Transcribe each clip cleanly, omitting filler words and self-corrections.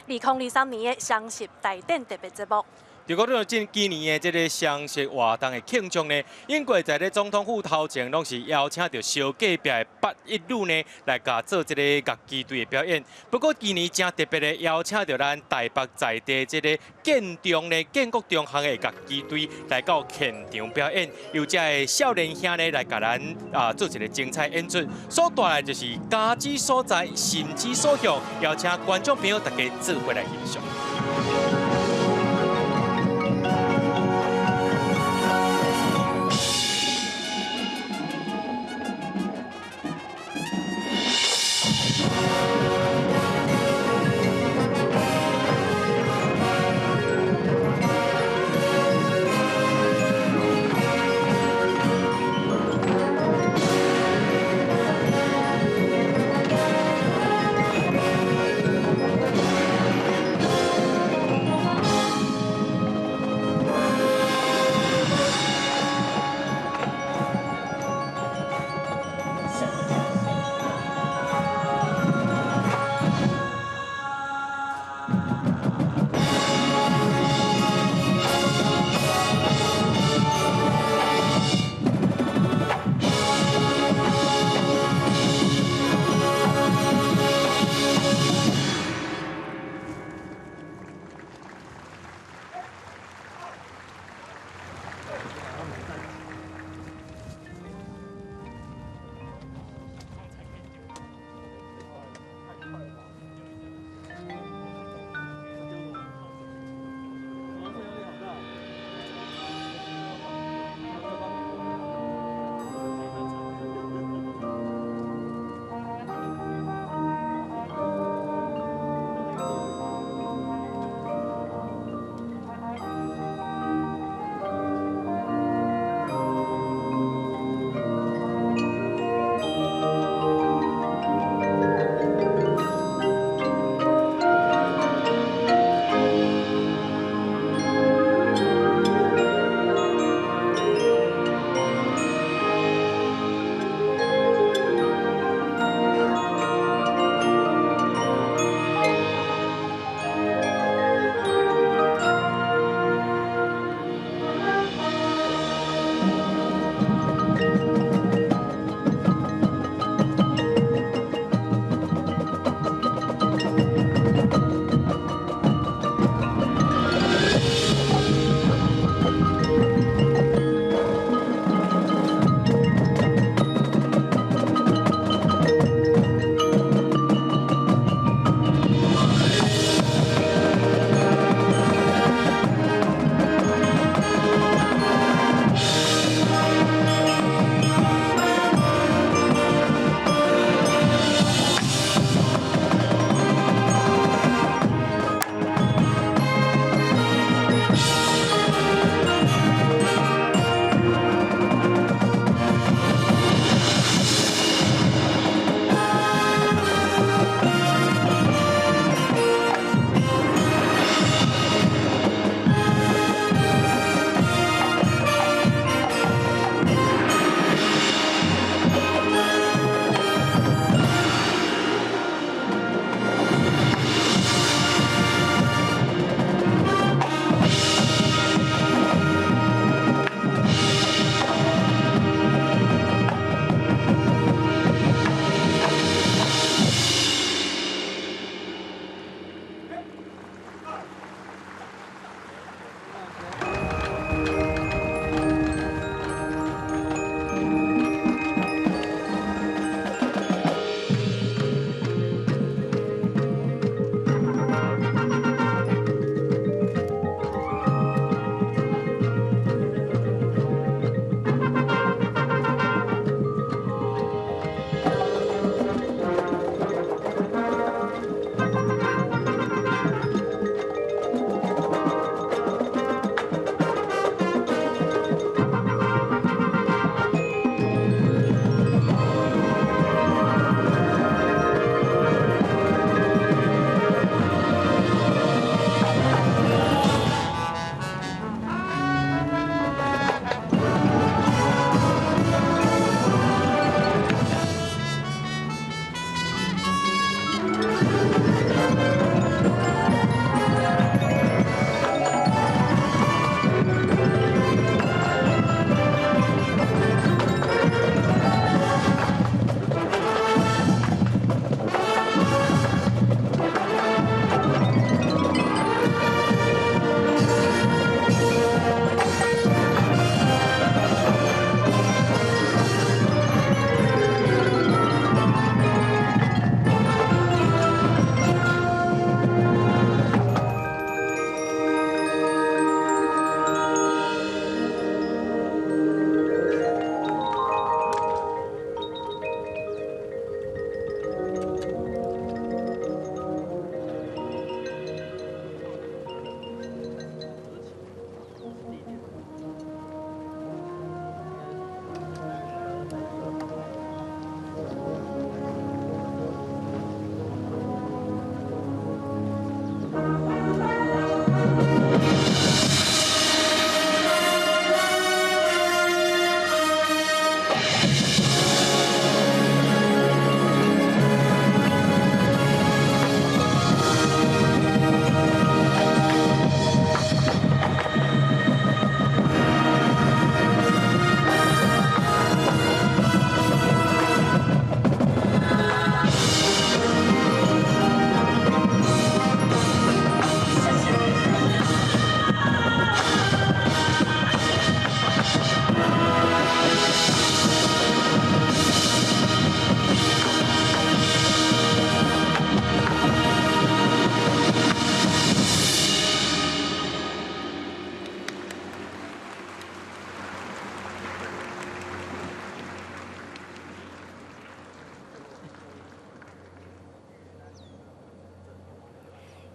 2023年的雙十大典特別節目。就講到這幾年的這个雙十活動的慶祝呢，英國在咧總統府頭前攏是邀請著小隔壁的八一女呢來共做這个樂器隊的表演。不過今年誠特別的邀請著咱台北在地這个建中呢建國中學的樂器隊來到現場表演，由這个少年兄呢來共咱啊做一个精彩演出。所帶來就是家之所在，心之所向，邀請觀眾朋友大家做伙來欣賞。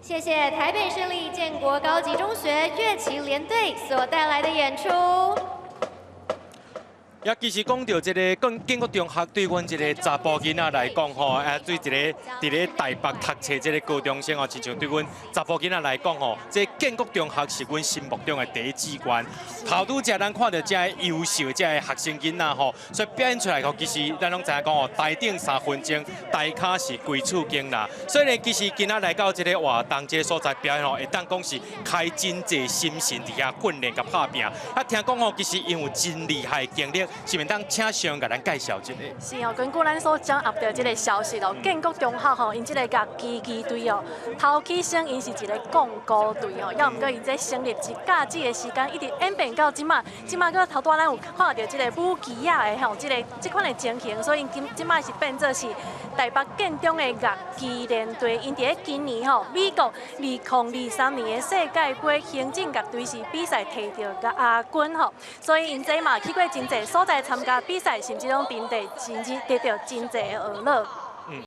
謝謝台北市立建國高級中學樂旗聯隊所帶來的演出。也其實講著這个建國中學對阮這个查埔囡仔來講吼，啊對一个佇咧台北讀冊這个高中生哦，親像對阮查埔囡仔來講吼，這建國中學是阮心目中的第一志願。頭拄才咱看著遮優秀的遮學生囡仔吼，所以表演出來吼，其實咱攏知影講吼，台頂三分鐘，台跤是規厝間啦。所以呢，其實今仔來到這个活動這个所在表演吼，會當講是開真濟心神佇遐訓練佮拍拚。啊，聽講吼，其實𪜶有真厲害的經歷。是毋當請上共咱介紹一下？是哦，根據咱所掌握著這个消息哦，建國中學吼，𪜶這个樂旗旗隊哦，頭起先𪜶是一个講古隊哦，猶毋過𪜶這成立一甲子的時間，一直演變到這馬，這馬閣頭拄仔咱有看著這个舞旗仔的吼，這个這款的情形，所以𪜶今這馬是變做是台北建中的樂旗聯隊，𪜶佇咧今年吼美國2023年的世界盃行進樂隊是比賽摕著亞軍吼，所以𪜶這嘛去過真濟所在參加比賽，甚至攏陣地真濟得著真濟的學樂。